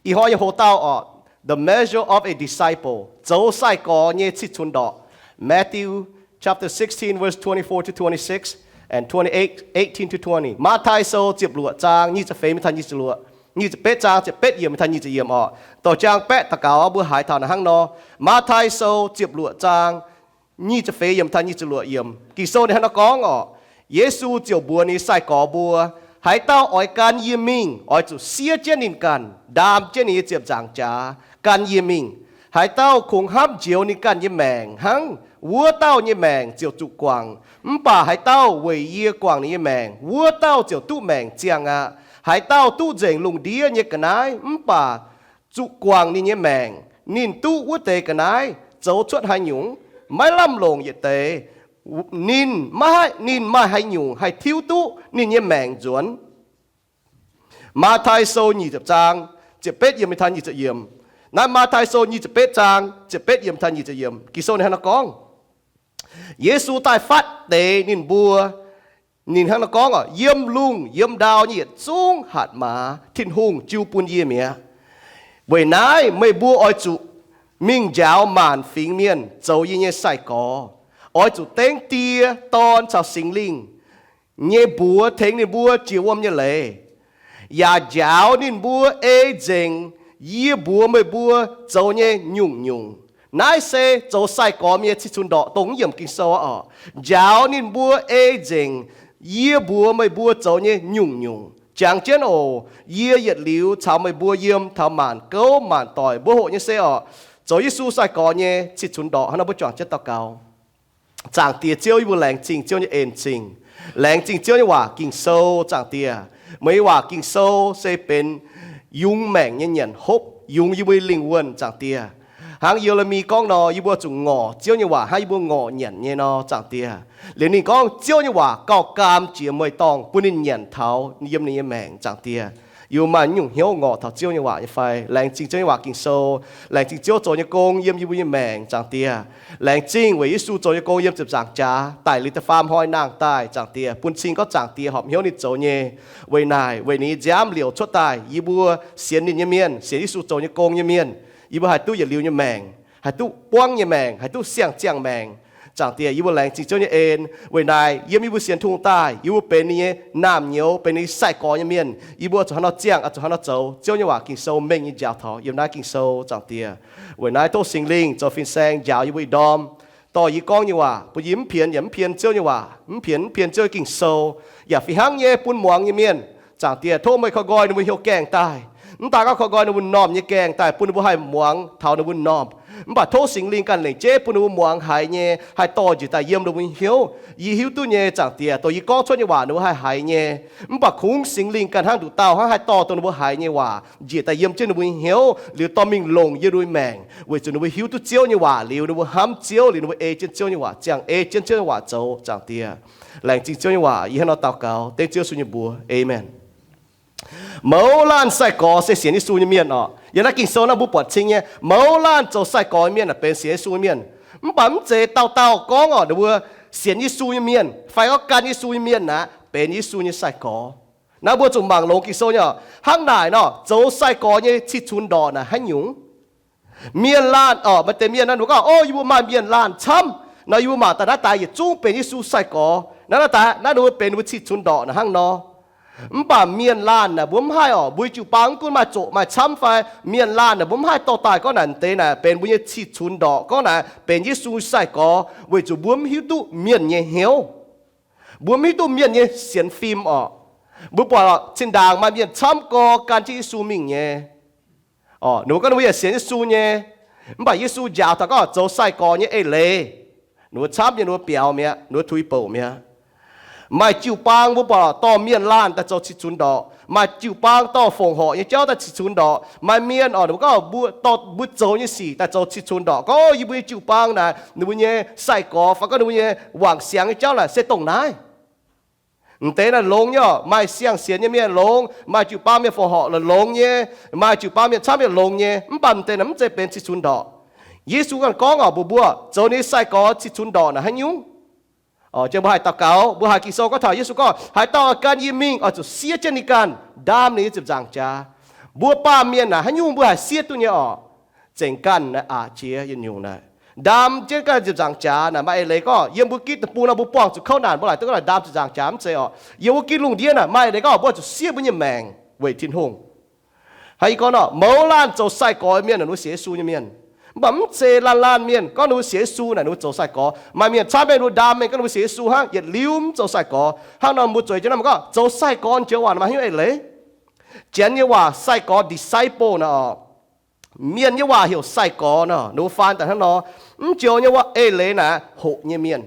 Ih hnoi yie hoqc dauh orqc, the measure of a disciple, zoux sai-gorx nyei cih cunx ndorqc. Matthew chapter sixteen, verse twenty-four to twenty-six, and twenty-eight, eighteen to twenty. Matv^tai Sou ziepc luoqc zaang nyic ziepc feix mingh taux nyic ziepc luoqc, nyic ziepc betv zaang ziepc betv yiemc mingh taux nyic ziepc yiemc orqc. Dorh jaang baeqv daux gaux, mbuo haiz taux naaiv hnangv nor. Matv^tai Sou ziepc luoqc zaang nyic ziepc feix yiemc taux nyic ziepc luoqc yiemc. Ging-Sou ninh hnangv nor gorngv orqc, Yesu ziouc mbuox ninh nyei sai-gorx mbuo, Haaix dauh oix gan yie mingh, oix zuqc siev jienv ninh ganh, ndaam jienv ninh nyei ziepc nzaangc jaax, gan yie mingh. Haaix dauh kungx hnamv njoux ninh ganh nyei maengc hnangv, wuov dauh nyei maengc ziouc zuqc guangc. Mv baac haaix dauh weic yie guangc ninh nyei maengc, wuov dauh ziouc duqv maengc ziangh aqv. Haaix dauh duqv nzengc lungh ndiev nyei ga'naaiv mv baac zuqc guangc ninh nyei maengc, ninh duqv wuov deix ga'naaiv zoux cuotv haaix nyungc? Maiv lamh longc yietc deix. Ninh maiv, ninh maaih haaix nyungc haih tiuv duqv ninh nyei maengc nzuonx? Matv^tai Sou nyic ziepc zaang ziepc betv yiemc mingh taux nyic ziepc yiemc. Naaiv Matv^tai Sou nyic ziepc betv zaang ziepc betv yiemc taux nyic ziepc yiemc. Ging-Sou ninh hnangv nor gorngv, Yesu daaih fatv deix ninh mbuo, ninh hnangv nor gorngv orqc, Yiem lungh yiem ndau nyei yietc zungv hatc maaz Tin-Hungh jiu bun yie mi'aqv. Weic naaiv meih mbuo oix zuqc mingh njaaux maanc fingx mienh zoux yie nyei sai-gorx. Oix zuqc dengv Die, Dorn caux Singx Lingh nyei mbuox tengx ninh mbuo jiex wuom nyei leiz, yaac njaaux ninh mbuo ei nzengc yie mbuox meih mbuo zoux nyei nyungc-nyungc. Naaiv se zoux sai-gorx mienh nyei cih cunx ndorqc dongh yiemc Ging-Sou orqc. Njaaux ninh mbuo ei nzengc yie mbuox meih mbuo zoux nyei nyungc-nyungc. Jangx jienv oc, yie yietc liuz caux meih mbuo yiem taux maanc gouv maanc doic. Mbuo hoqc nyei se orqc, zoux Yesu sai-gorx nyei cih cunx ndorqc hnangv nor mbuo juangc jienv daux gaux. Zaangc Diex Ziouv, yie mbuo laengz zingh Ziouv nyei en-zingh, laengz zingh Ziouv nyei waac Ging-Sou. Zaangc Diex, meih nyei waac Ging-Sou se benx yungz maengc nyei nyanc hopv, yungz yie mbuo nyei lingh wuonh. Zaangc Diex, hnangv Ye^le^mi gorngv nor, yie mbuo zuqc ngorc Ziouv nyei waac hnangv yie mbuo ngorc nyanc nyei nor. Zaangc Diex, liuz ninh gorngv Ziouv nyei waac gauh gaam jiex mueiz-dorngh bun ninh nyanc taux yiem ninh nyei maengc. Zaangc Diex, yie mbuo maaih nyungc hnyouv ngorc taux Ziouv nyei waac nyei fai? Laengz zingh Ziouv nyei waac Ging-Sou. Laengz zingh Ziouv zoux nyei gong yiem yie mbuo nyei maengc. Zaangc Diex, laengz zingh weic Yesu zoux nyei gong yiem ziepc nzaangc jaax daic liuz da'faam hnoi nangh daaih. Zaangc Diex, bun cing gorngv Zaangc Diex horpc hnyouv ninh zoux nyei. Weic naaic, weic ninh nziaamv liouc cuotv daaih, yie mbuo sienx ninh nyei mienh, sienx Yesu zoux nyei gong nyei mienh, yie mbuo haih duqv yietc liuz nyei maengc, haih duqv buangv nyei maengc, haih duqv siang-ziangh maengc. Zaangc Diex, yie mbuo laengz zingh Ziouv nyei en. Weic naaic, yiem yie mbuo sienx Tin-Hungh daaih, yie mbuo benx ninh nyei naamh nyouz, benx ninh nyei sai-gorx nyei mienh, yie mbuo zuqc hnangv nor ziangh, zuqc hnangv nor zoux. Ziouv nyei waac Ging-Sou mengh nyei njaaux taux yiem naaiv Ging-Sou. Zaangc Diex, weic naaiv tov Singx Lingh zoux fin-saeng njaaux yie mbuo ih ndorm, dorh yie gorngv nyei waac bun yie mv pienx yaac mv pien Ziouv nyei waac, mv pienx mv pien Ziouv nyei Ging-Sou, yaac fih hnangv nyei bun muangx nyei mienh. Zaangc Diex, tov meih korv nqoi ninh mbuo hnyouv gaengh daaih. Mv daan gorngv korv nqoi ninh mbuo m'normh nyei gaengh daaih bun ninh mbuo haih muangx taux ninh mbuo m'normh, mv baac tov Singx Lingh ganh lengc jeiv bun ninh mbuo muangx haiz nyei haih dorh njiec daaih yiem ninh mbuo nyei hnyouv. Yie hiuv duqv nyei, Zaangc Diex, dongh yie gorngv cuotv nyei waac ninh mbuo haih haiz nyei. Mv baac kungx Singx Lingh ganh hnangv nduqc dauh hnangv haih dorh dongh ninh mbuo haiz nyei waac njiec daaih yiem jienv ninh mbuo nyei hnyouv liuz dorh mingh longc yiem ninh mbuo nyei maengc, weic zuqc ninh mbuo hiuv duqv Ziouv nyei waac liuz, ninh mbuo hnamv Ziouv liuz, ninh mbuo ei jienv Ziouv nyei waac ziangh, ei jienv Ziouv nyei waac zoux. Zaangc Diex, laengz zingh Ziouv nyei waac. Yie hnangv nor daux gaux dengv Ziouv Yesu nyei mbuox, aamen. Mouz laanh sai-gorx se sienx Yesu nyei mienh orqc. Yiem naaiv Ging-Sou naaiv mbuo buatc cing nyei, mouz laanh zoux sai-gorx nyei mienh aeqv, benx sienx Yesu nyei mienh. Mv baac mv zeiz dauh dauh gorngv orqc, ninh mbuo sienx Yesu nyei mienh fai gorngv gan Yesu nyei mienh aeqv, benx Yesu nyei sai-gorx. Naaiv mbuo zuqc mangc longx Ging-Sou nyei orqc. Hnangv naaic nor, zoux sai-gorx nyei cih cunx ndorqc naaic haaix nyungc? Mienh laanh orqc, maaih deix mienh naaiv ninh mbuo gorngv, O, yie mbuo maaih mienh laanh camv nor, yie mbuo mangc daaih naaiv daaih yietc zungv benx Yesu sai-gorx. Naaiv, naaiv daaih naaiv ninh mbuo benx ninh mbuo cih cunx ndorqc naaic hnangv nor. Mv baac mienh laanh naaic mbuo mv haih orqc, mbuo nyei jiu-baang mv gunv maaih zoqc maaih camv fai, mienh laanh naaic mbuo mv haih dorh daaih gorngv naaic deix naaic benx mbuo nyei cih cunx ndorqc, gorngv naaic benx Yesu sai-gorx, weic zuqc mbuo mv hiuv duqv mienh nyei hnyouv. Mbuo mv hiuv duqv mienh nyei sienx fim orqc. Mbuo buatc orqc, zinh ndaangc maaih mienh camv gorx gan jienv Yesu mingh nyei. Orqc, ninh mbuo gorngv ninh mbuo yaac sienx Yesu nyei. Mv baac Yesu njaaux taux gorngv zoux sai-gorx nyei eix leiz, ninh mbuo camv nyei, ninh mbuo biaux mi'aqv, ninh mbuo tuix bouc mi'aqv. Maaih jiu-baang mbuo buatc orqc, dorh mienh laanh daaih zoux cih cunx ndorqc. Maaih jiu-baang dorh fongc horc nyei jauv daaih cih cunx ndorqc. Maaih mienh orqc, ninh mbuo gorngv mbuo dorh mbuo zoux nyei sic daaih zoux cih cunx ndorqc, gorngv yie mbuo nyei jiu-baang naaic, ninh mbuo nyei sai-gorx fai gorngv ninh mbuo nyei wangc siangx nyei jauv naaic se dongh naaiv. M'deix naaic longx nyei orqc, maaih siang-sienx nyei mienh longx, maaih jiu-baang mienh fongc horc longx nyei, maaih jiu-baang mienh camv mienh longx nyei, mv baac m'deix naaic mv zeiz benx cih cunx ndorqc. Yesu ganh gorngv orqc, mbuox mbuo zoux ninh nyei sai-gorx cih cunx ndorqc naaic haaix nyungc? Orqc, mbuo haih daux gaux, mbuo haih Ging-Sou gorngv taux Yesu gorngv, Haaix dauh oix gan yie mingh, oix zuqc siev jienv ninh ganh, ndaam ninh nyei ziepc nzaangc jaax. Mbuo baamh mienh naaic, haaix nyungc mbuo haih siev duqv nyei orqc? Zengc ganh naaic aqc jiex yietc nyungc naaic. Ndaam jienv ganh ziepc nzaangc jaax naaic, maaih eix leiz gorngv yiem mbuo gitv deic-bung nor, mbuo buangh zuqc kouv naanc, mbuo laaic duqv naaic ndaam ziepc nzaangc jaax, mv zeiz orqc. Yiem wuov gitv lungh ndiev naaic, maaih eix leiz gorngv mbuo zuqc siev mbuo nyei maengc weic Tin-Hungh. Hnangv yie gorngv nor, mouz laanh zoux sai-gorx mienh naaic, ninh mbuo sienx Yesu nyei mienh. Mv baac mv zeiz laanh laanh mienh gorngv ninh mbuo sienx Yesu naaic, ninh mbuo zoux sai-gorx. Maaih mienh camv mienh, ninh mbuo ndaam mienh gorngv ninh mbuo sienx Yesu hnangv, yietc liuz mv zoux sai-gorx. Hnangv nor mbuo zueiz jienv naaiv gorngv zoux sai-gorx joux waac maaih haaix nyungc eix leiz? Janx nyei waac sai-gorx, disciple naaic orqc. Mienh nyei waac heuc sai-gorx nor, ninh mbuo faan daaih hnangv nor. Mv joux nyei waac eix leiz naaic, hoqc nyei mienh.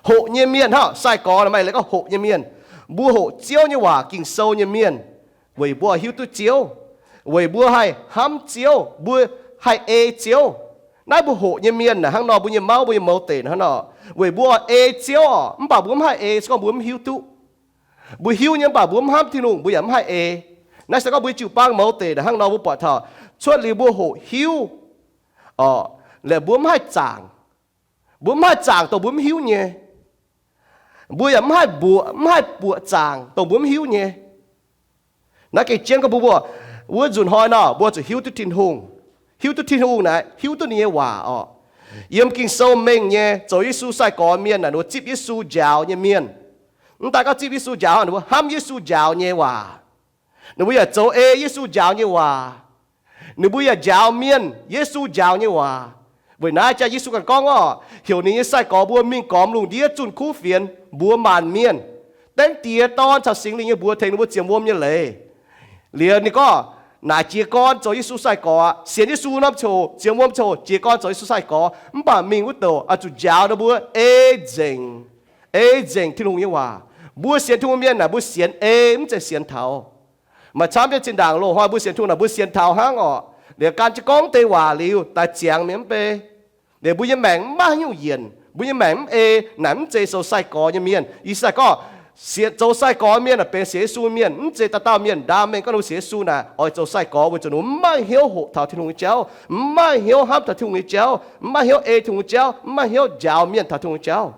Hoqc nyei mienh hnangv sai-gorx naaic, maaih eix leiz gorngv hoqc nyei mienh. Mbuo hoqc Ziouv nyei waac, Ging-Sou nyei mienh, weic mbuo hiuv duqv Ziouv, weic mbuo haih hnamv Ziouv, mbuo haih ei Ziouv. Naaiv mbuo hoqc nyei mienh naaic hnangv nor, mbuo nyei mauv, mbuo nyei mouz deic hnangv nor, weic mbuo ei Ziouv orqc. Mv baac mbuo mv haih ei se gorngv mbuo mv hiuv duqv. Mbuo hiuv nyei mv baac mbuo mv hnamv Tin-Hungh, mbuo yaac mv haih ei. Naaiv se gorngv mbuo nyei jiu-baang mouz deic naaic hnangv nor, mbuo buatc taux cuotv liuz mbuo hoqc hiuv orqc, laaix mbuo mv haih zaangc. Mbuo mv haih zaangc dongh mbuo mv hiuv nyei. Mbuo yaac mv haih mbuoqc, mv haih buoqc zaangc dongh mbuo mv hiuv nyei. Naaiv gengh jienv gorngv mbuo, mbuo wuov nzunc hnoi nor, mbuo zuqc hiuv duqv Tin-Hungh. Hiuv duqv Tin-Hungh naaic, hiuv duqv ninh nyei waac orqc. Yiem Ging-Sou mengh nyei, zoux Yesu sai-gorx mienh naaic, ninh mbuo zipv Yesu njaaux nyei mienh. Mv daaih gorngv zipv Yesu njaaux, ninh mbuo hnamv Yesu njaaux nyei waac. Ninh mbuo yaac zoux ei Yesu njaaux nyei waac. Ninh mbuo yaac njaaux mienh Yesu njaaux nyei waac. Weic naaiv jaa Yesu ganh gorngv orqc, heuc ninh nyei sai-gorx mbuo mingh gormx lungh ndiev zunh kuv fienx mbuox maanc mienh, dengv Diex, Dorn caux Singx Lingh nyei mbuox tengx ninh mbuo zienx wuom nyei leiz. Liuz ninh gorngv, naaic jiez gorn zoux Yesu sai-gorx aqv. Sienx Yesu norm ziangh hoc, zienx wuom ziangh hoc, jiez gorn zoux Yesu sai-gorx, mv baac mingh wuov douc oix zuqc njaaux ninh mbuo ei nzengc, ei nzengc Tin-Hungh nyei waac. Mbuo sienx Tin-Hungh mienh naaic, mbuo sienx ei, mv zeiz sienx taux. Maaih camv nyei zinh ndaangc loz-hnoi mbuo sienx Tin-Hungh naaic, mbuo sienx taux hnangv orqc. Liuz gan jienv gorngv deix waac liuz, daaih ziangx mienh mv bei. Liuz mbuo nyei maengc mv maaih haaix nyungc yienc, mbuo nyei maengc mv ei, naaic mv zeiz zoux sai-gorx nyei mienh. Ih zanc gorngv, sienx zoux sai-gorx mienh naaic benx sienx Yesu mienh, mv zeiz dauh dauh mienh ndaam mengh gorngv ninh mbuo sienx Yesu naaic oix zoux sai-gorx, weic zuqc ninh mbuo mv maaih hnyouv hoqc taux Tin-Hungh nyei jauv, mv maaih hnyouv hnamv taux Tin-Hungh nyei jauv, mv maaih hnyouv ei Tin-Hungh nyei jauv, mv maaih hnyouv njaaux mienh taux Tin-Hungh nyei jauv.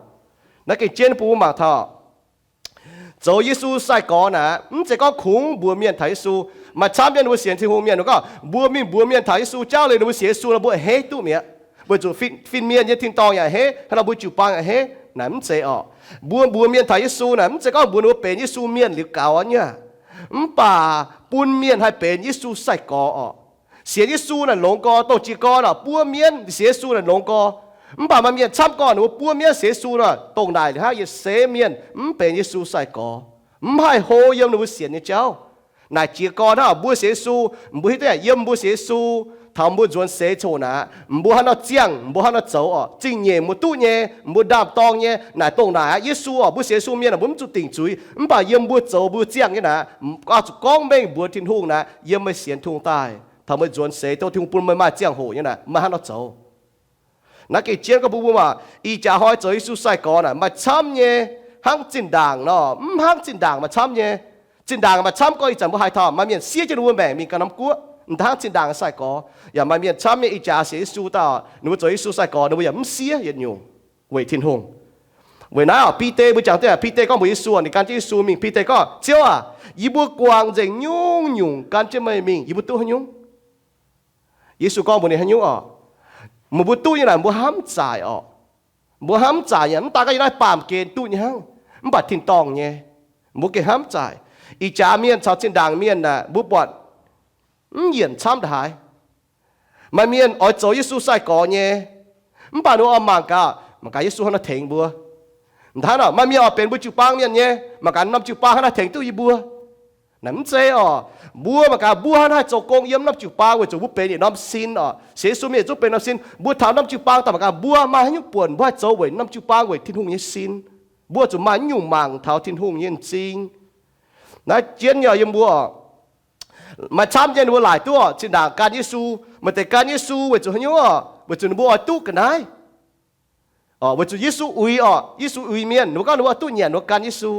Naaiv gengh jienv bun mbuo mangc taux zoux Yesu sai-gorx naaic, mv zeiz gorngv kungx mbuox mienh taux Yesu. Maaih camv mienh ninh mbuo sienx Tin-Hungh mienh, ninh gorngv mbuo mingh mbuox mienh taux Yesu jauv liuz, ninh mbuo sienx Yesu nor, mbuo a'hneiv duqv mi'aqv, weic zuqc fin-, fin-mienh nyei tin-dorngh yaac a'hneiv, hnangv nor mbuo jiu-baang a'hneiv. Naaic mv zeiz orqc. Mbuo mbuox mienh taux Yesu naaic, mv zeiz gorngv mbuox ninh mbuo benx Yesu mienh liuz gaux nyei aqv. Mv baac bun mienh haih benx Yesu sai-gorx orqc. Sienx Yesu naaic longx gorx, dongh jiez gorn orqc, buov mienv sienx Yesu naaic longx gorx. Mv baac maaih mienh camv gorn ninh mbuo buov mienv sienx Yesu nor, dongh naaic liuz hnangv yietc seix mienh mv benx Yesu sai-gorx, mv haih hlo yiem ninh mbuo sienx nyei jauv. Naaic jiez gorn hnangv mbuo sienx Yesu, mbuo hiuv duqv yiem mbuo sienx Yesu, taux mbuo nzuonx seix coc naaic, mbuo hnangv nor ziangh, mbuo hnangv nor zoux orqc, zingh nyeic mbuo duqv nyei, mbuo ndaam-dorng nyei. Naaic dongh naaic aqv, Yesu orqc, mbuo sienx Yesu mienh naaic, mbuo mv zuqc dingc zuiz, mv baac yiem mbuo zoux mbuo ziangh nyei naaic, oix zuqc gorngv mengh mbuox Tin-Hungh naaic, yiem meih sienx Tin-Hungh daaih, taux meih nzuonx seix, tov Tin-Hungh bun meih maaih ziangh hoc nyei naaic, meih hnangv nor zoux. Naaiv gengh jienv gorngv bun mbuo maah, ih jaax hnoi zoux Yesu sai-gorx naaic maaih camv nyei. Hnangv zinh ndaangc nor, mv hnangv zinh ndaangc maaih camv nyei. Zinh ndaangc maaih camv gorngv ih zanc mbuo haiz taux maaih mienh siev jienv ninh mbuo maengc mingh ganh norm guoqv, m'daaih hnangv zinh ndaangc sai-gorx. Yaac maaih mienh camv nyei ih jaax sienx Yesu daaih, ninh mbuo zoux Yesu sai-gorx, ninh mbuo yaac mv siev yietc nyungc weic Tin-Hungh. Weic naaiv orqc, Bide mbuo jangx duqv, Bide gorngv mbuox Yesu, ninh gan jienv Yesu mingh. Bide gorngv, Ziouv aac, yie mbuo guangc nzengc nyungc-nyungc gan jienv meih mingh, yie mbuo duqv haaix nyungc? Yesu gorngv mbuox ninh haaix nyungc orqc? Meih mbuo duqv nyei naaic, mbuo hnamv zaaic orqc. Mbuo hnamv zaaic nyei, mv daan gorngv yiem naaiv baamh gen duqv nyei hnangv, mv baac tin-dorngh nyei, mbuo gengh hnamv zaaic. Ih jaax mienh caux zinh ndaangc mienh naaic, mbuo buatc mv yienc camv ndaaih haaix. Maaih mienh oix zoux Yesu sai-gorx nyei, mv baac ninh mbuo oix mangc gaax, mangc gaax Yesu hnangv haaix nor tengx mbuo. Hnangv nor, maaih mienh oix benx mbuo jiu-baang mienh nyei, mangc gaax norm jiu-baang hnangv haaix nor tengx duqv yie mbuo. Naaic mv zeiz orqc. Mbuo mangc gaax mbuo hnangv haaix zoux gong yiem norm jiu-baang weic zuqc mbuo benx yietc norm sin orqc. Sienx Yesu mienh zungv benx norm sin. Mbuo taux norm jiu-baang daaih mangc gaax mbuo maaih haaix nyungc buonc mbuo haih zoux weic norm jiu-baang weic Tin-Hungh nyei sin. Mbuo zuqc maaih nyungc mangc taux Tin-Hungh nyei m'zing. Naaiv jienv nyei yiem mbuo orqc. Maaih camv nyei ninh mbuo laaic duqv orqc, zinh ndaangc gan Yesu. Maaih deix gan Yesu weic zuqc haaix nyungc orqc? Weic zuqc ninh mbuo oix duqv ga'naaiv. Weic zuqc Yesu uix orqc, Yesu uix mienh, ninh mbuo gorngv ninh mbuo duqv nyanc ninh mbuo gan Yesu.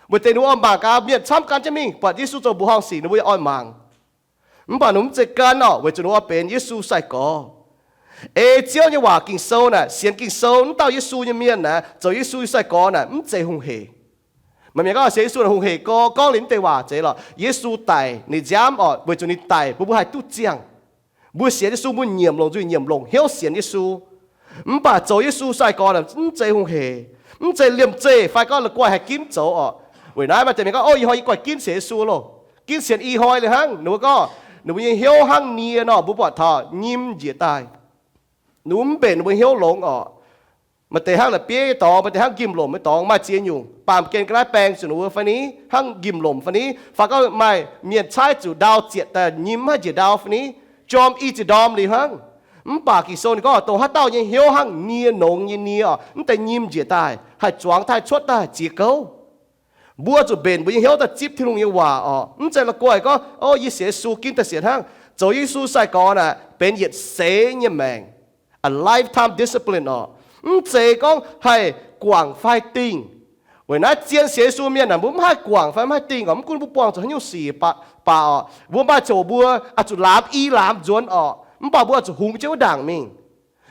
Maaih deix ninh mbuo oix mangc gaax mienh camv gan jienv mingh buatc Yesu zoux mbuoqc horngh sic, ninh mbuo yaac oix mangc. Mv baac ninh mbuo mv zeiz gan orqc, weic zuqc ninh mbuo oix benx Yesu sai-gorx. Ei Ziouv nyei waac Ging-Sou naaic, sienx Ging-Sou, mv dauh Yesu nyei mienh naaic, zoux Yesu nyei sai-gorx naaic mv zeiz hungh hec. Maaih mienh gorngv sienx Yesu naaic hungh hec go, gorngv liuz mv deix waac zeiz lorqc. Yesu daic, ninh nziaamv orqc, weic zuqc ninh daic, mbuo mbuo haih duqv ziangh. Mbuo sienx Yesu, mbuo nyiemc longc nzuih, nyiemc longc hnyouv sienx Yesu. Mv baac zoux Yesu sai-gorx naaic mv zeiz hungh hec, mv zeiz liemh zeih fai gorngv la'guaih haih ginv zoux orqc. Weic naaiv maaih deix mienh gorngv, Ov, ih hnoi yie guaih ginv sienx Yesu loh. Ginv sienx i hnoi liuz hnangv. Ninh mbuo gorngv ninh mbuo nyei hnyouv hnangv nie nor, mbuo buatc taux nyim njiec daaih. Ninh mbuo mv mbenc ninh mbuo hnyouv longx orqc. Maaih deix hnangv la'bieiv nyei dorngx, maaih deix hnangv njimv-lomc nyei dorngx, maaih ziex nyungc. Baamh gen ga'naaiv baeng zuqc ninh mbuo fai ni, hnangv njimv-lomc fai ni, fai gorngv maaih mienh caaiv zuqc ndau zietc daaih nyim mv haih njiec ndau fai ni, jorm i ziepc ndorm liuz hnangv. Mv baac Ging-Sou ninh gorngv dongh haaix dauh nyei hnyouv hnangv nie nongx nyei nie orqc, mv deix nyim njiec daaih, haih zuangx daaih, cuotv daaih, ziex gouv. Mbuo zuqc mbenc mbuo nyei hnyouv daaih zipv Tin-Hungh nyei waac orqc. Mv zeiz la'guaih gorngv, Ov, yie sienx Yesu ginv daaih sienx hnangv. Zoux Yesu sai-gorx naaic benx yietc seix nyei maengc, a lifetime discipline orqc. Mv zeiz gorngv haih guangc fai dingh. Weic naaiv zien sienx Yesu mienh naaic mbuo mv haih guangc fai mv haih dingh orqc. Mv gunv mbuo buangh zuqc haaix nyungc sic baac orqc, mbuo maaih ziangh hoc mbuo oix zuqc laamz i laamz nzuonx orqc, mv baac mbuo oix zuqc hungx jienv wuov ndaangc mingh.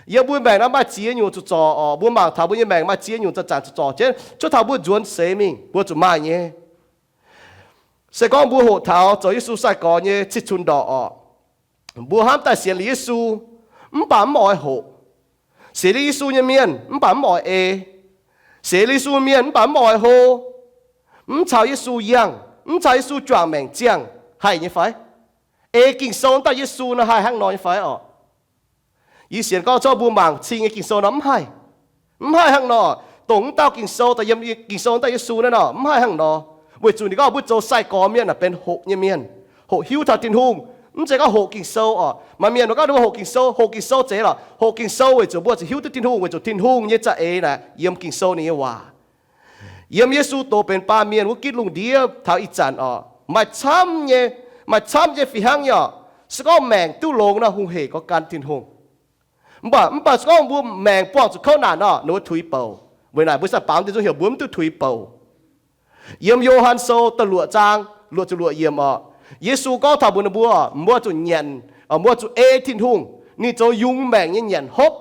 Yiem mbuo maengc naaiv maaih ziex nyungc zuqc zorc orqc. Mbuo mangc taux mbuo nyei maengc maaih ziex nyungc zanc-zanc zuqc zorc jienv, cuotv taux mbuo nzuonx seix mingh, mbuo zuqc maaih nyei. Se gorngv mbuo hoqc taux zoux Yesu sai-gorx nyei cih cunx ndorqc orqc, mbuo hnamv daaih sienx liuz Yesu, mv baac mv oix hoqc. Sienx liuz Yesu nyei mienh mv baac mv oix ei. Sienx liuz Yesu mienh mv baac mv oix hlo, mv caux Yesu yangh, mv caux Yesu juangc maengc ziangh, haih nyei fai? Ei Ging-Sou daaih Yesu nor haih hnangv nor nyei fai orqc? Yie sienx gorngv corc mbuo mangc cing nyei Ging-Sou nor mv haih. Mv haih hnangv nor. Dongh mv dauh Ging-Sou daaih yiem Ging-Sou daaih Yesu naaiv nor mv haih hnangv nor. Weic zuqc ninh gorngv mbuo zoux sai-gorx mienh aah, benx hoqc nyei mienh, hoqc hiuv taux Tin-Hungh. Mv zeiz gorngv hoqc Ging-Sou orqc. Maaih mienh gorngv ninh mbuo hoqc Ging-Sou, hoqc Ging-Sou zeiz lorqc. Hoqc Ging-Sou weic zuqc mbuo zuqc hiuv duqv Tin-Hungh, weic zuqc Tin-Hungh nyei za'eix naaic yiem Ging-Sou ninh nyei waac. Yiem Yesu doz benx baamh mienh wuov gitv lungh ndiev taux ih zanc orqc, maaih camv nyei, maaih camv nyei fih hnangv nyei orqc. Se gorngv maengc duqv longx nor, hungh hec gorngv gan Tin-Hungh. Mv baac, mv baac se gorngv mbuo maengc buangh zuqc kouv naanc nor, ninh mbuo tuix bouc. Weic naaic mbuo sai-baamz deix nzung heuc mbuo mv duqv tuix bouc. Yiem Yo^han Sou da'luoqc zaang luoqc ziepc luoqc yiemc orqc, Yesu gorngv taux mbuox ninh mbuo, mbuo zuqc nyanc, mbuo zuqc ei Tin-Hungh, ninh zoux yungz maengc nyei nyanc hopv.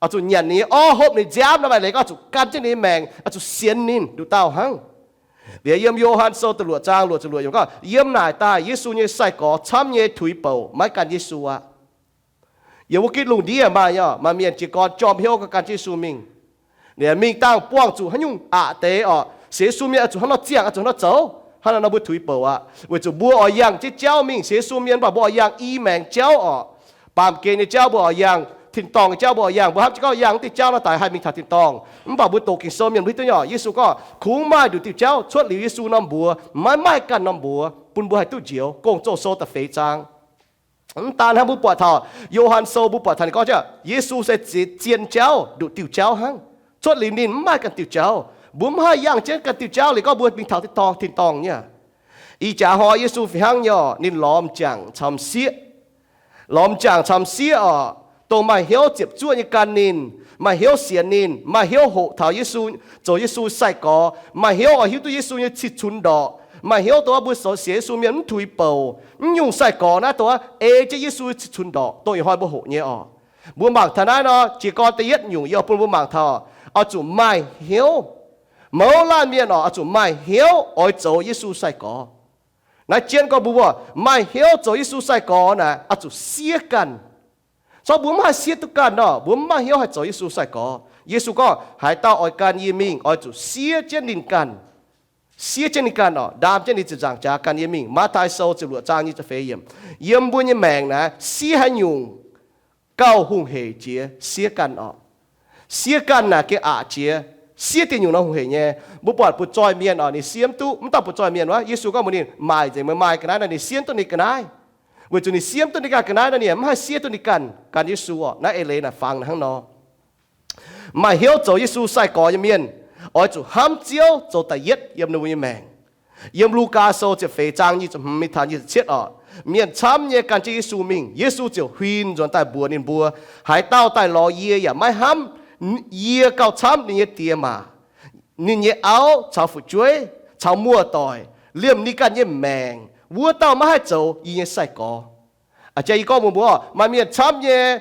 Oix zuqc nyanc ninh nyei orv, hopv ninh nziaamv nor, maaih leiz gorngv zuqc gan jienv ninh nyei maengc, oix zuqc sienx ninh nduqc dauh hnangv. Liuz yiem Yo^han Sou da'luoqc zaang luoqc ziepc luoqc yiemc gorngv, yiem naaic daaih Yesu nyei sai-gorx camv nyei tuix bouc maiv gan Yesu aqv. Yiem wuov gitv lungh ndiev maaih, maaih mienh jiez gorn jorm hnyouv gan jienv Yesu mingh. Liuz mingh dangh buangh zuqc haaix nyungc aqc deix orqc, sienx Yesu mienh oix zuqc hnangv nor ziangh, oix zuqc hnangv nor zoux. Hnangv naaic nor mbuo tuix bouc aqv, weic zuqc mbuo oix yangh jienv jauv mingh. Sienx Yesu mienh mv baac mbuo oix yangh i maengx jauv orqc. Baamh gen nyei jauv mbuo oix yangh, tin-dorngh nyei jauv mbuo oix yangh. Mbuo hnamv jienv gorngv yangh wuov diuh jauv nor daaih haih mingh taux tin-dorngh. Mv baac mbuo doqc Ging-Sou mienh mbuo hiuv duqv nyei orqc, Yesu gorngv kungx maaih nduqc diuh jauv cuotv liuz Yesu norm mbuox, maiv maaih ganh norm mbuox bun mbuo haih duqv njoux. Gong-Zoh Sou da'feix zaang. Mv daan hnangv, mbuo buatc taux Yo^han Sou, mbuo buatc taux ninh gorngv jienv Yesu se zien, zien jauv, nduqc diuh jauv hnangv. Cuotv liuz ninh mv maaih ganh diuh jauv. Mbuo mv haih yangh jienv ganh diuh jauv liuz gorngv mbuo mingh taux tin-dorngh, tin-dorngh nyei. Ih jaax hnoi Yesu fih hnangv nyei orqc, ninh lorz m'jangc caux m'sieqv. Lorz m'jangc caux m'sieqv orqc, dongh maaih hnyouv ziepc zuoqv nyei gan ninh, maaih hnyouv sienx ninh, maaih hnyouv hoqc taux Yesu, zoux Yesu sai-gorx, maaih hnyouv oix hiuv duqv Yesu nyei cih cunx ndorqc, maaih hnyouv dongh wuov mbuo zoux sienx Yesu mienh mv tuix bouc. Mv nyungc sai-gorx naaiv dongh wuov ei jienv Yesu cih cunx ndorqc, dongh ih hnoi mbuo hoqc nyei orqc. Mbuo mangc taux naaiv nor, jiez gorn da'yietv nyungc yie oix bun mbuo mangc taux, oix zuqc maaih hnyouv. Mouz laanh mienh orqc, oix zuqc maaih hnyouv oix zoux Yesu sai-gorx. Naaiv jienv gorngv mbuo maaih hnyouv zoux Yesu sai-gorx naaic, oix zuqc siev ganh. Corc mbuo mv haih siev duqv ganh nor, mbuo mv maaih hnyouv haih zoux Yesu sai-gorx. Yesu gorngv, haaix dauh oix gan yie mingh, oix zuqc siev jienv ninh ganh. Siev jienv ninh ganh orqc, ndaam jienv ninh ziepc nzaangc jaax gan yie mingh. Matv^taai Sou ziepc luoqc zaang nyic ziepc feix yiemc. Yiem mbuo nyei maengc naaic, siev haaix nyungc gauh hungh hec jiex siev ganh orqc. Siev ganh naaic gengh aqc jiex. Siev diuh nyungc nor hungh hec nyei. Mbuo buatc butv-zoih mienh orqc, ninh siev mv duqv, mv dauh butv-zoih mienh wuov, Yesu gorngv mbuox ninh, maaih nzengc meih maaih ga'naaiv nor, ninh siev mv duqv ninh ga'naaiv. Weic zuqc ninh siev mv duqv ninh ganh ga'naaiv nor, ninh mv haih siev duqv ninh ganh gan Yesu orqc. Naaiv eix leiz naaic fangx hnangv nor. Maaih hnyouv zoux Yesu sai-gorx nyei mienh, oix zuqc hnamv Ziouv zoux da'yietv yiem ninh mbuo nyei maengc. Yiem Lugaa Sou ziepc feix zaang nyic ziepc hmz mingh taux nyic ziepc cietv orqc, mienh camv nyei gan jienv Yesu mingh. Yesu ziouc huin nzuonx daaih mbuox ninh mbuo, haaix dauh daaih lorz yie yaac maiv hnamv yie gauh camv ninh nyei diex maac, ninh nyei auv caux fu'jueiv caux muoz-doic, liemh ninh ganh nyei maengc, wuov dauh maiv haih zoux yie nyei sai-gorx. A'jang yie gorngv mbuox mbuo, maaih mienh camv nyei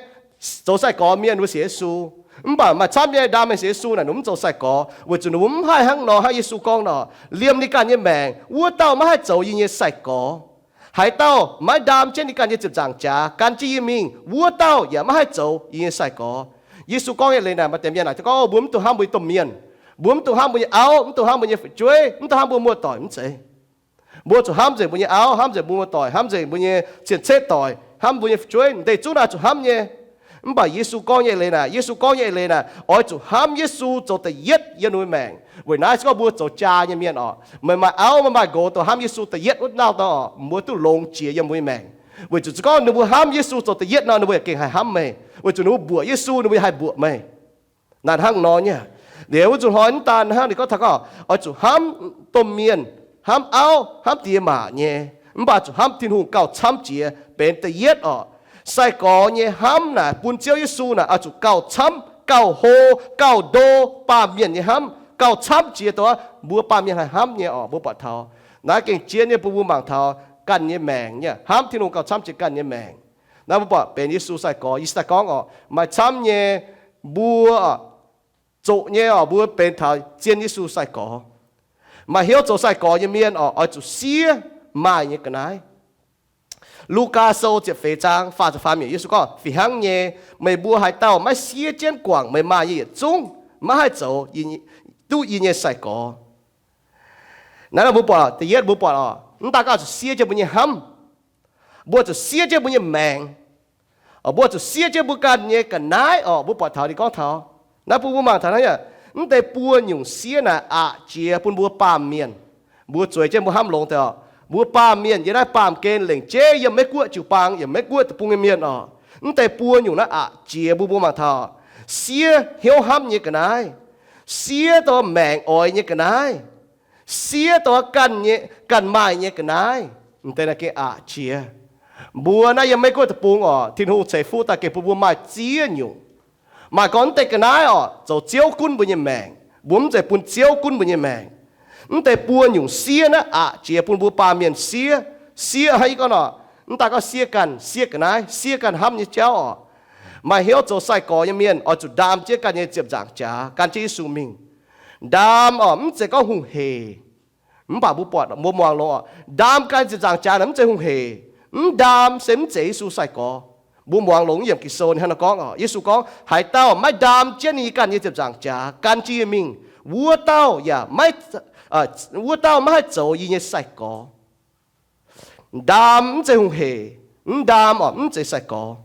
zoux sai-gorx mienh wuov sienx Yesu, Mv baac maaih camv nyei ndaam mengh sienx Yesu naaic ninh mbuo mv zoux sai-gorx, weic zuqc ninh mbuo mv haih hnangv nor hnangv Yesu gorngv nor, liemh ninh ganh nyei maengc, wuov dauh maiv haih zoux yie nyei sai-gorx. Haaix dauh maiv ndaam jienv ninh ganh nyei ziepc nzaangc jaax gan jienv yie mingh, wuov dauh yaac maiv haih zoux yie nyei sai-gorx. Yesu gorngv nyei leiz naaic maaih deix mienh naaic gorngv, mbuo mv dungx hnamv mbuo nyei domh mienh, mbuo mv dungx hnamv mbuo nyei auv, mv dungx hnamv mbuo nyei fu'jueiv, mv dungx hnamv mbuo muoz-doic, mv zeiz. Mbuo zuqc hnamv nzengc mbuo nyei auv, hnamv nzengc mbuo muoz-doic, hnamv nzengc mbuo nyei cien-ceqv doic, hnamv mbuo nyei fu'jueiv, deix zungv naaiv zuqc hnamv nyei. Mv baac Yesu gorngv nyei leiz naaic, Yesu gorngv nyei leiz naaic, oix zuqc hnamv Yesu zoux da'yietv yiem ninh mbuo maengc. Weic naaiv se gorngv mbuo zoux jaa nyei mienh oc, meih maaih auv, meih maaih nqox dongh hnamv Yesu da'yietv wuov nauv daaih oc, mbuo duqv longx jiex yiem mbuo nyei maengc. Weic zuqc se gorngv ninh mbuo hnamv Yesu zoux da'yietv nor, ninh mbuo yaac gengh haih hnamv meih. Weic zuqc ninh mbuo mbuoqc Yesu, ninh mbuo yaac haih mbuoqc meih. Naaic hnangv nor nyei. Liuz wuov nzunc hnoi mv daan hnangv ninh gorngv taux gorngv oix zuqc hnamv domh mienh, hnamv auv, hnamv diex maac nyei, mv baac zuqc hnamv Tin-Hungh gauh camv jiex benx da'yietv oc. Sai-gorx nyei hnamv naaic bun Ziouv Yesu naaic oix zuqc gauh camv, gauh hlo, gauh ndo, baamh mienh nyei hnamv gauh camv jiex dongh mbuo baamh mienh haih hnamv nyei oc. Mbuo buatc taux naaiv gengh jienv nyei bun mbuo mangc taux ganh nyei maengc nyei hnamv Tin-Hungh gauh camv jiex ganh nyei maengc. Naaiv mbuo buatc benx Yesu sai-gorx. Yie daaih gorngv oc, maaih camv nyei mbuo zoqc nyei oc, mbuo benx taux zien Yesu sai-gorx. Maaih hnyouv zoux sai-gorx nyei mienh oc, oix zuqc siev maaih nyei ga'naaiv. Lugaa Sou ziepc feix zaang faah ziepc faam yiemc, Yesu gorngv, fih hnangv nyei, meih mbuo haaix dauh maiv siev jienv guangc meih maaih nyei yietc zungv, maiv haih zoux duqv yie nyei sai-gorx. Naaiv mbuo buatc, da'yietv mbuo buatc oc, mv daan gorngv zuqc siev jienv mbuo nyei hnamv, mbuo zuqc siev jienv mbuo nyei maengc, mbuo zuqc siev jienv mbuo ganh nyei ga'naaiv oc. Mbuo buatc taux ninh gorngv taux naaiv bun mbuo mangc taux naaiv, mv deix buo nyungc siev naaic aqc jiex bun mbuo baamh mienh. Mbuo zueiz jienv mbuo hnamv longx deix oc, mbuo baamh mienh yiem naaiv baamh gen lengc jeiv yiem Meiv-Guoqv jiu-baang, yiem Meiv-Guoqv deic-bung nyei mienh oc, mv deix buo nyungc naaiv aqc jiex mbuo, mbuo mangc taux siev hnyouv hnamv nyei ga'naaiv, siev dongh maengc oix nyei ga'naaiv, siev dongh ganh nyei, ganh maaih nyei ga'naaiv, mv deix naaiv gengh aqc jiex. Mbuo naaiv yiem Meiv-Guoqv deic-bung oc, Tin-Hungh ceix fuqv daaih gengh bun mbuo maaih ziex nyungc. Maaih gorngv mv deix ga'naaiv oc zoux Ziouv gunv mbuo nyei maengc, mbuo mv zeiz bun Ziouv gunv mbuo nyei maengc. Mv deix buo nyungc siev naaiv aqc jiex bun mbuo baamh mienh siev. Siev hnangv yie gorngv nor, mv daan gorngv siev ganh, siev ga'naaiv, siev ganh hnamv nyei jauv oc. Maaih hnyouv zoux sai-gorx nyei mienh oix zuqc ndaam jienv ganh nyei ziepc nzaangc jaax gan jienv Yesu mingh. Ndaam oc, mv zeiz gorngv hungh hec. Mv baac mbuo buatc, mbuo muangx longx oc, ndaam ganh ziepc nzaangc jaax naaic mv zeiz hungh hec. Mv ndaam se mv zeiz Yesu sai-gorx. Mbuo muangx longx yiem Ging-Sou hnangv naaiv gorngv oc, Yesu gorngv, haaix dauh maiv ndaam jienv ninh ganh nyei ziepc nzaangc jaax gan jienv yie mingh, wuov dauh yaac maiv, wuov dauh maiv haih zoux yie nyei sai-gorx. Ndaam mv zeiz hungh hec. Mv ndaam oc, mv zeiz sai-gorx.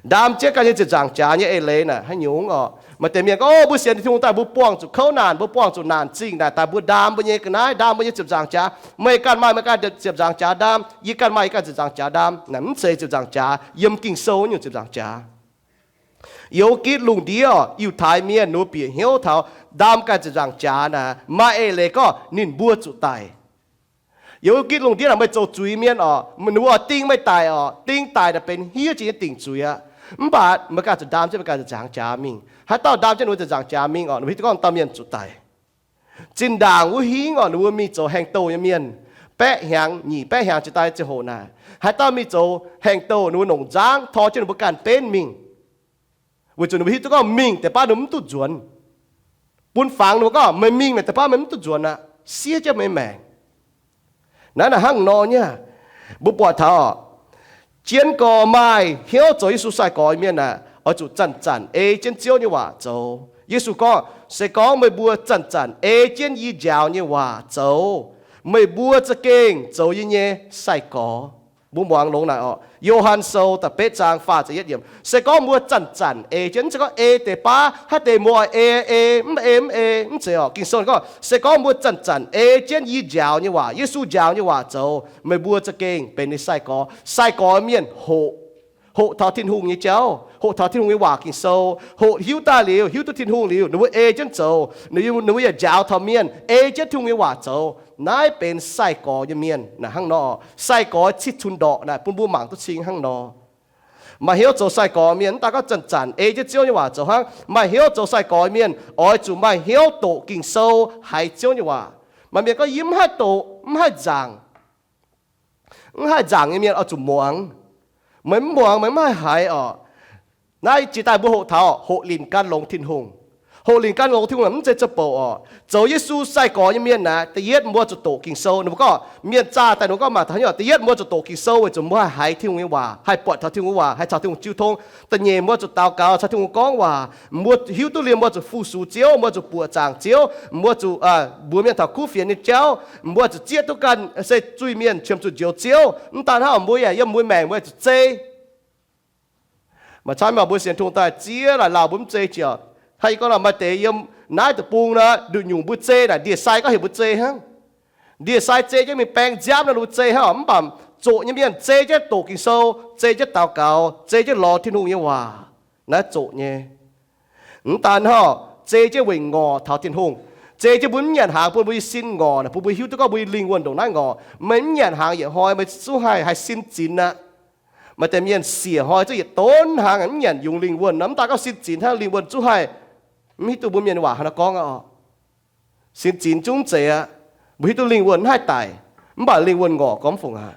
Ndaam jienv ganh nyei ziepc nzaangc jaax nyei eix leiz naaic haaix nyungc oc? Maaih deix mienh gorngv, o, mbuo sienx Tin-Hungh daaih mbuo buangh zuqc kouv naanc, mbuo buangh zuqc naanc zingh naaic daaih mbuo ndaam mbuo nyei ga'naaiv, ndaam mbuo nyei ziepc nzaangc jaax. Meih ganh maaih meih ganh ziepc nzaangc jaax ndaam, yie ganh maaih yie ganh ziepc nzaangc jaax ndaam. Naaic mv zeiz ziepc nzaangc jaax yiem Ging-Sou nyungc ziepc nzaangc jaax. Youz gitv lungh ndiev oc, Yiutai mienh ninh mbuo bieqc hnyouv taux ndaam ganh ziepc nzaangc jaax naaic maaih eix leiz gorngv ninh mbuo zuqc daic. Youz gitv lungh ndiev naaic meih zoux zuiz mienh oc, ninh mbuo oix ding meih daic oc. Ding daic naaic benx hniev jiex nyei dingc zuiz aqv. Mv baac meih ganh zuqc ndaam jienv meih ganh ziepc nzaangc jaax mingh. Haaix dauh ndaam jienv ninh mbuo ziepc nzaangc jaax mingh oc, ninh mbuo hiuv duqv gorngv dauh mienh zuqc daic. Zinh ndaangc wuov hingv oc, ninh mbuo mingh zoux haengh douh nyei mienh, baeqv hnyangx nyic baeqv hnyangx jiex daaih ziangh hoc naaic, haaix dauh mingh zoux haengh douh ninh mbuo nongc nzangv tor jienv ninh mbuo ganh benv mingh. Weic zuqc ninh mbuo hiuv duqv gorngv mingh deix baav ninh mbuo mv duqv nzuonx. Bun fangx ninh mbuo gorngv meih mingh naaic deix baav meih mv duqv nzuonx aqv, siev jienv meih maengc. Naaiv naaic hnangv nor nyei. Mbuo buatc taux oc, jienv gorx maaih hnyouv zoux Yesu sai-gorx mienh aeqv, oix zuqc zanc-zanc ei jienv Ziouv nyei waac zoux. Yesu gorngv, se gorngv meih mbuo zanc-zanc ei jienv yie njaaux nyei waac zoux, meih mbuo za'gengh zoux yie nyei sai-gorx. Mbuo muangx longx naaic oc, Yo^han Sou da'betv zaang faah ziepc yietv yiemc, se gorngv mbuo zanc-zanc ei jienv, mv zeiz gorngv ei deix baav, haaix deix mbuo oix ei ei, mv ei mv ei, mv zeiz oc. Ging-Sou gorngv, se gorngv mbuo zanc-zanc ei jienv yie njaaux nyei waac, Yesu njaaux nyei waac zoux, meih mbuo za'gengh benx ninh sai-gorx. Sai-gorx mienh hoqc, hoqc taux Tin-Hungh nyei jauv, hoqc taux Tin-Hungh nyei waac Ging-Sou, hoqc hiuv daaih liuz, hiuv duqv Tin-Hungh liuz, ninh mbuo ei jienv zoux, ninh mbuo yaac njaaux taux mienh, ei jienv Tin-Hungh nyei waac zoux. Naaiv benx sai-gorx nyei mienh naaic hnangv nor. Sai-gorx cih cunx ndorqc naaic bun mbuo mangc duqv cing hnangv nor. Maaih hnyouv zoux sai-gorx mienh mv daan gorngv zanc-zanc ei jienv Ziouv nyei waac zoux hnangv. Maaih hnyouv zoux sai-gorx mienh oix zuqc maaih hnyouv doqc Ging-Sou, haiz Ziouv nyei waac. Maaih mienh gorngv yie mv haih doqc, mv haih nzaangc. Mv haih nzaangc nyei mienh oix zuqc muangx. Meih mv muangx, meih mv haih haiz oc. Naaiv jiex daaih mbuo hoqc taux hoqc linc gan longx Tin-Hungh. Hoqc linc gan longx Tin-Hungh mv zeiz za'bouc oc. Zoux Yesu sai-gorx nyei mienh naaic, da'yietv mbuo zuqc doqc Ging-Sou. Ninh mbuo gorngv mienh zaah daaih ninh mbuo gorngv mangc taux haaix nyungc. Da'yietv mbuo zuqc doqc Ging-Sou weic zuqc mbuo haih haiz Tin-Hungh nyei waac, haih buatc taux Tin-Hungh waac, haih caux Tin-Hungh jiu tong. Da'nyeic mbuo zuqc daux gaux caux Tin-Hungh gorngv waac. Mbuo hiuv duqv liemh mbuo zuqc fu-sux Ziouv, mbuo zuqc buoqc zaangc Ziouv, mbuo zuqc mbuox mienh taux kuv fienx nyei jauv, mbuo zuqc zieqv duqv ganh se zuiz-mienh qiemx zuqc njoux Ziouv. Mv daan hnangv, mbuo yaac yiem mbuo maengc mbuo zuqc zei. Maaih camv mv baac mbuo sienx Tin-Hungh daaih zieqv laaic lauh mbuo mv zei jiex. Hnangv yie gorngv nor, maaih deix yiem naaiv deic-bung nor, nduqc nyungc mbuo zei naaic, ndie-sai gorngv heuc mbuo zei hnangv. Ndie-sai zei jienv mingh baeng nziaamv nor, mbuo zei hnangv. Mv baac zoqc nyei mienh zei jienv doqc Ging-Sou, zei jienv daux gaux, zei jienv lorz Tin-Hungh nyei waac, naaiv zoqc nyei. Mv daan hnangv, zei jienv weic ngorc taux Tin-Hungh. Zei jienv mbuo mv nyanc hnaangx bun mbuo nyei sin ngorc, bun mbuo hiuv duqv gorngv mbuo nyei lingh wuonh ndongc naaiv ngorc. Meih mv nyanc hnaangx yietc hnoi meih zungv haih haiz sin zinx aqv. Maaih deix mienh siec hnoi zungv yietc donv hnaangx mv nyanc yungz lingh wuonh nor, mv daan gorngv sin zinx hnangv, lingh wuonh zungv haih. Mv hiuv duqv mbuo mienh waac hnangv naaiv gorngv aqv oc. Sin zinx zungv mv zeiz aqv. Mbuo hiuv duqv lingh wuonh mv haih daic, mv baac lingh wuonh ngorc gorngv mv fungc aqv.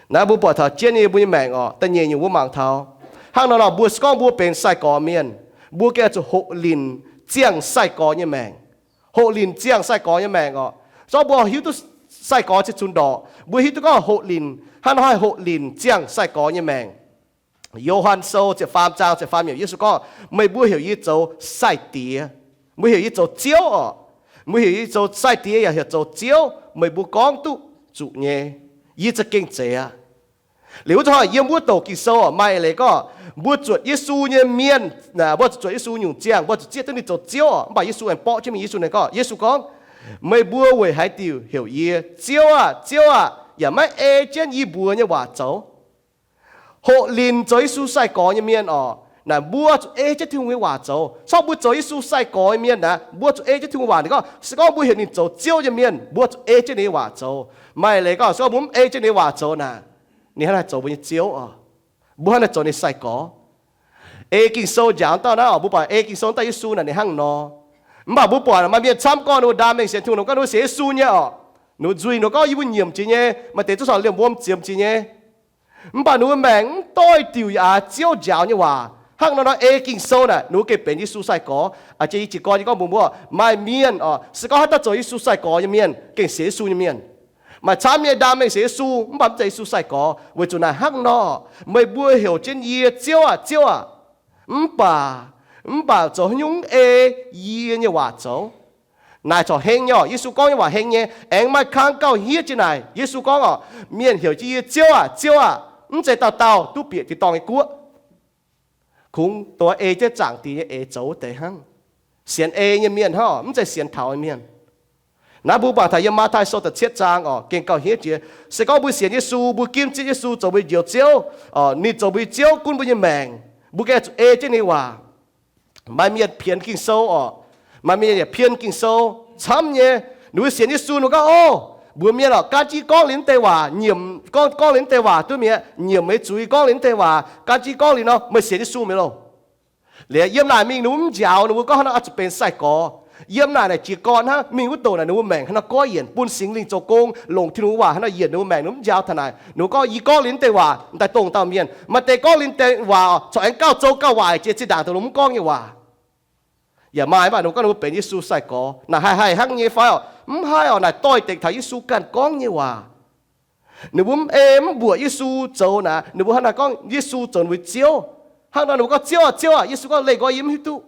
Naaiv mbuo buatc taux jienv nyei mbuo nyei maengc oc. Da'nyeic nyungc mbuo mangc taux hnangv nor nor, mbuo se gorngv mbuo benx sai-gorx mienh, mbuo gengh zuqc hoqc linc ziangh sai-gorx nyei maengc. Hoqc linc ziangh sai-gorx nyei maengc oc. Zorqv mbuo hiuv duqv sai-gorx ziouc cunx ndorqc, mbuo hiuv duqv gorngv hoqc linc hnangv nor haih hoqc linc ziangh sai-gorx nyei maengc. Yo^han Sou ziepc faam zaang ziepc faam yiemc, Yesu gorngv, meih mbuo heuc yie zoux sai-diex, mbuo heuc yie zoux Ziouv oc. Mbuo heuc yie zoux sai-diex yaac heuc zoux Ziouv, meih mbuo gorngv duqv zuqc nyei. Yie za'gengh zeiz aqv. Liuz wuov zanc yiem wuov douc Ging-Sou maaih leiz gorngv, mbuo zuotc Yesu nyei mienh, mbuo zuqc zuotc Yesu nyungc ziangh, mbuo zuqc zieqv duqv ninh zoux Ziouv oc. Mv baac Yesu aengx borqv jienv mingh, Yesu naaic gorngv, Yesu gorngv, meih mbuo weic haaix diuc heuc yie, Ziouv aah! Ziouv aah! Yaac maiv ei jienv yie mbuox nyei waac zoux? Hoqc linc zoux Yesu sai-gorx nyei mienh oc, naaic mbuo zuqc ei jienv Tin-Hungh nyei waac zoux. Corc mbuo zoux Yesu sai-gorx nyei mienh naaic, mbuo zuqc ei jienv Tin-Hungh waac. Ninh gorngv, se gorngv mbuo heuc ninh zoux Ziouv nyei mienh, mbuo zuqc ei jienv ninh nyei waac zoux. Maaih leiz gorngv, se gorngv mbuo mv ei jienv ninh nyei waac zoux naaic, ninh hnangv naaic zoux mbuo nyei Ziouv oc. Mbuo hnangv naaic zoux ninh sai-gorx. Ei Ging-Sou njaaux dauh naaiv oc, mbuo buatc ei Ging-Sou dauh Yesu naaic ninh hnangv nor. Mv baac mbuo buatc maaih mienh camv gorngv ninh mbuo ndaam mengh sienx Tin-Hungh, ninh mbuo gorngv ninh mbuo sienx Yesu nyei oc. Ninh mbuo nzuih ninh mbuo gorngv yie mbuo nyiemc jiex nyei, maaih deix zungv corc liemh wuom ziemx jiex nyei. Mv baac ninh mbuo maengc mv doix diuc yaac aax Ziouv njaaux nyei waac. Hnangv nor nor ei Ging-Sou naaic ninh mbuo gengh benx Yesu sai-gorx. A'jiex yie jiez gorn nyei gorngv mbuox mbuo, maaih mienh oc, se gorngv haaix dauh zoux Yesu sai-gorx nyei mienh gengh sienx Yesu nyei mienh. Maaih camv nyei ndaam mengh sienx Yesu mv baac mv zeiz Yesu sai-gorx, weic zuqc naaic hnangv nor, meih mbuo heuc jienv yie, Ziouv aah! Ziouv aah! Mv baac, mv baac zoux haaix nyungc mv ei yie nyei waac zoux. Naaic corc heng nyei oc. Yesu gorngv nyei waac heng nyei. Aengx maaih kang gauh hniev jiex naaic. Yesu gorngv oc, mienh heuc jienv yie, Ziouv aah! Ziouv aah! Mv zeiz dauh dauh duqv bieqc tin-dorngh nyei guoqv. Kungx dongh ei jienv Zaangc Diex nyei eix zoux wuov deix hnangv. Sienx ei nyei mienh hnangv oc, mv zeiz sienx taux nyei mienh. Naaiv mbuo mangc taux yiem Matv^taai Sou da'cietv zaang oc, gengh gauh hniev jiex. Se gorngv mbuo sienx Yesu, mbuo ginv zipv Yesu zoux mbuo nyei Njoux Ziouv, ninh zoux mbuo nyei Ziouv gunv mbuo nyei maengc, mbuo gengh zuqc ei jienv ninh nyei waac. Maaih mienh pienx Ging-Sou oc. Maaih mienh yaac pien Ging-Sou camv nyei. Ninh mbuo sienx Yesu, ninh mbuo gorngv, Ov, mbuox mienh oc, gan jienv gorngv liuz naaiv deix waac, nyiemc gorngv, gorngv liuz naaiv deix waac duqv mi'aqv. Nyiemc meih zuiz gorngv liuz naaiv deix waac, gan jienv gorngv liuz nor, meih sienx Yesu mi'aqv loh. Liuz yiem naaic mingh ninh mbuo mv njaaux, ninh mbuo gorngv hnangv nor oix zuqc benx sai-gorx. Yiem naaic naaic jiez gorn hnangv, mingh wuov douc naaic ninh mbuo maengc hnangv nor goiv yienc, bun Singx Lingh zoux gong, longc Tin-Hungh waac hnangv nor yienc ninh mbuo maengc. Ninh mbuo mv njaaux taux naaic, ninh mbuo gorngv, Yie gorngv liuz naaiv deix waac, m'daaih dongh dauh mienh. Maaih deix gorngv liuz naaiv deix waac oc, corc aengx gauh zoux gauh waaic jiex zinh ndaangc dongh ninh mbuo mv gorngv nyei waac. Yaac maaih mv baac ninh mbuo gorngv ninh mbuo benx Yesu sai-gorx. Naaic haih haih hnangv nyei fai oc? Mv haih oc. Naaic doix-dekc taux Yesu ganh gorngv nyei waac. Ninh mbuo mv ei mv mbuoqc Yesu zoux naaic, ninh mbuo hnangv naaic gorngv Yesu zoux ninh mbuo Ziouv. Hnangv nor ninh mbuo gorngv, Ziouv aah! Ziouv aah! Yesu gorngv, Leih nqoi yie mv hiuv duqv.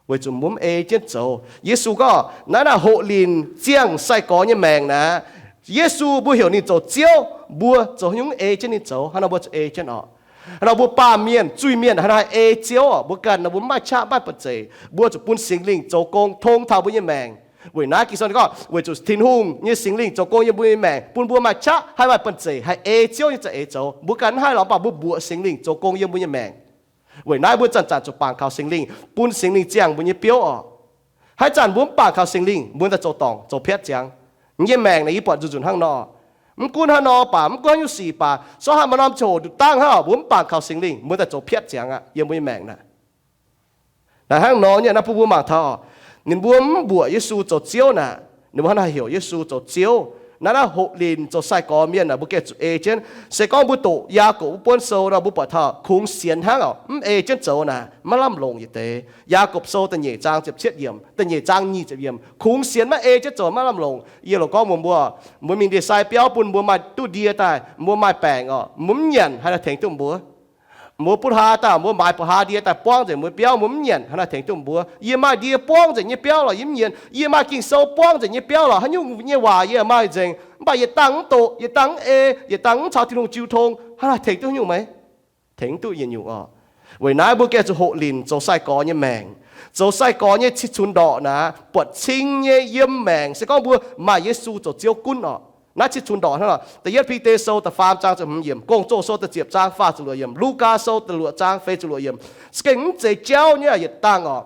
Weic zuqc mbuo mv ei jienv zoux. Yesu gorngv, naaiv naaic hoqc linc ziangh sai-gorx nyei maengc naaic, Yesu mbuo heuc ninh zoux Ziouv, mbuo zoux haaix nyungc ei jienv ninh zoux? Hnangv nor mbuo zuqc ei jienv oc. Hnangv nor mbuo baamh mienh, zuiz-mienh hnangv naaic ei Ziouv oc, mbuo ganh nor mbuo mv maaih qaqv maaih banh zeic, mbuo zuqc bun Singx Lingh zoux gong tong taux mbuo nyei maengc. Weic naaiv Ging-Sou gorngv, weic zuqc Tin-Hungh nyei Singx Lingh zoux gong yiem mbuo nyei maengc, bun mbuo maaih qaqv haih maaih banh zeic haih ei Ziouv nyei za'eix zoux. Mbuo ganh mv haih lorz, mv baac mbuo mbuoqc Singx Lingh zoux gong yiem mbuo nyei maengc. Weic naaiv mbuo zanc-zanc zuqc bangc kaux Singx Lingh, bun Singx Lingh ziangh mbuo nyei biouv oc. Haaix zanc mbuo mv bangc kaux Singx Lingh, mbuo daaih zoux dorngc zoux piatv ziangx. Yie nyei maengc naaic yie buatc nzunc nzunc hnangv nor. Mv gunv hnangv nor baac, mv gunv haaix nyungc sic baac, sortv haaix maaih norm ziangh hoc nduqc dangh hnangv oc, mbuo mv bangc kaux Singx Lingh, mbuo daaih zoux piatv ziangx aqv yiem mbuo nyei maengc naaic. Naaic hnangv nor nyei naaiv bun mbuo mangc taux oc, ninh mbuo mv mbuoqc Yesu zoux Ziouv naaic, ninh mbuo hnangv naaic heuc Yesu zoux Ziouv. Naaiv, naaiv hoqc linc zoux sai-gorx mienh aah, mbuo gengh zuqc ei jienv. Se gorngv mbuo doqc Yaagorpc wuov buonv sou nor, mbuo buatc taux kungx sienx hnangv oc, mv ei jienv zoux naaic maiv lamh longc yietc deix. Yaagorpc sou da'nyeic zaang ziepc cietv yiemc, da'nyeic zaang nyic ziepc yiemc, kungx sienx maiv ei jienv zoux maiv lamh longc. Yie loc gorngv mbuox mbuo, mbuo mingh ndie-sai biauv bun mbuo maaih duqv ndie daaih, mbuo maaih baengc oc, mbuo mv nyanc haaix nor tengx duqv mbuo? Mbuo butv haa daaih, mbuo maaiz buoz haa ndie daaih buangv nzengc mbuo biauv, mbuo mv nyanc haaix nor tengx duqv mbuo? Yie maaih ndie buangv nzengc nyei biauv lorqc, yie mv nyanc. Yie maaih Ging-Sou buangv nzengc nyei biauv lorqc, haaix nyungc nyei waac yie maaih nzengc, mv baac yietc dangh mv doqc, yietc dangh mv ei, yietc dangh mv caux Tin-Hungh jiu tong, hnangv naaic tengx duqv nyungc maiv? Tengx duqv yietc nyungc oc. Weic naaiv mbuo gengh zuqc hoqc linc zoux sai-gorx nyei maengc. Zoux sai-gorx nyei cih cunx ndorqc naaic, buatc cing nyei yiem maengc se gorngv mbuo maaih Yesu zoux Ziouv gunv oc. Naaiv cih cunx ndorqc hnangv nor. Da'yietv Bide Sou da'faam zaang ziepc hmz yiemc, Gong-Zoh Sou da'ziepc zaang faah ziepc luoqc yiemc, Lugaa Sou da'luoqc zaang feix ziepc luoqc yiemc. Za'gengh mv zeiz jauv nyei yietc dangh oc.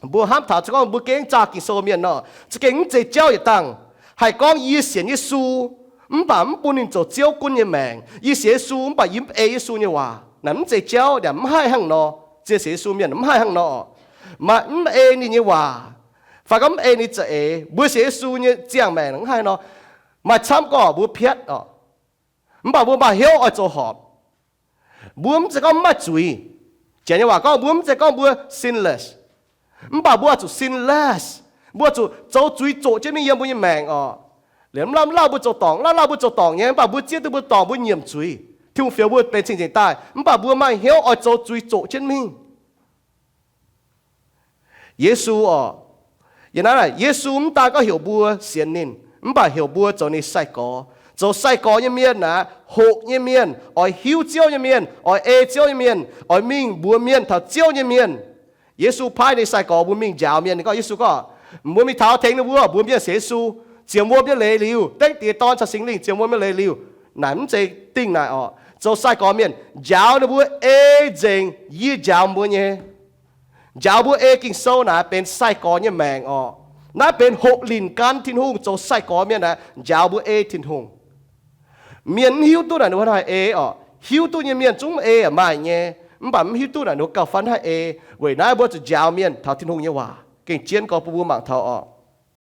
Mbuo hnamv taux se gorngv mbuo gengh zaah Ging-Sou mienh nor, za'gengh mv zeiz jauv yietc dangh. Haih gorngv yie sienx Yesu, mv baac mv bun ninh zoux Ziouv gunv nyei maengc. Yie sienx Yesu mv baac yie mv ei Yesu nyei waac. Naaic mv zeiz jauv, naaic mv haih hnangv nor. Zien sienx Yesu mienh mv haih hnangv nor. Maaih mv ei ninh nyei waac, fai gorngv mv ei ninh za'eix, mbuo sienx Yesu nyei ziangh maengc mv haih nor. Maaih camv gorngv mbuo piatv oc, mv baac mbuo maaih hnyouv oix zoux horpc. Mbuo mv zeiz gorngv mv maaih zuiz. Janx nyei waac gorngv mbuo mv zeiz gorngv mbuo sinless, mv baac mbuo oix zuqc sinless. Mbuo zuqc zoux zuiz zoqc jienv mingh yiem mbuo nyei maengc oc. Liemh mv lauh mv lauh mbuo zoux dorngc, lauh lauh mbuo zoux dorngc nyei, mv baac mbuo zieqv duqv mbuo dorngc, mbuo nyiemc zuiz. Tin-Hungh fioux mbuo benx cing-nzengc daaih, mv baac mbuo maaih hnyouv oix zoux zuiz zoqc jienv mingh. Yesu oc, yie naaiv, Yesu mv daan gorngv heuc mbuo sienx ninh, mv baac heuc mbuo zoux ninh sai-gorx. Zoux sai-gorx nyei mienh aeqv, hoqc nyei mienh, oix hiuv Ziouv nyei mienh, oix ei Ziouv nyei mienh, oix mingh mbuox mienh taux Ziouv nyei mienh. Yesu paaiv ninh sai-gorx mbuo mingh njaaux mienh. Ninh gorngv, Yesu gorngv, mbuo mingh taux tengx ninh mbuo, mbuox mienh sienx Yesu, ziemx wuom nyei leiz liuz, dengv Diex, Dorn caux Singx Lingh ziemx wuom nyei leiz liuz. Naaic mv zeiz dingh naaic oc. Zoux sai-gorx mienh njaaux ninh mbuo ei nzengc yie njaaux mbuo nyei. Njaaux mbuo ei Ging-Sou naaic benx sai-gorx nyei maengc oc. Naaiv benx hoqc linc gan Tin-Hungh. Zoux sai-gorx mienh aeqv, njaaux mbuo ei Tin-Hungh. Mienh mv hiuv duqv naaic ninh mbuo haih ei oc. Hiuv duqv nyei mienh zungv ei maaih nyei, mv baac mv hiuv duqv naaic ninh mbuo gauh fai haih ei. Weic naaiv mbuo zuqc njaaux mienh taux Tin-Hungh nyei waac. Gengh jienv gorx bun mbuo mangc taux oc.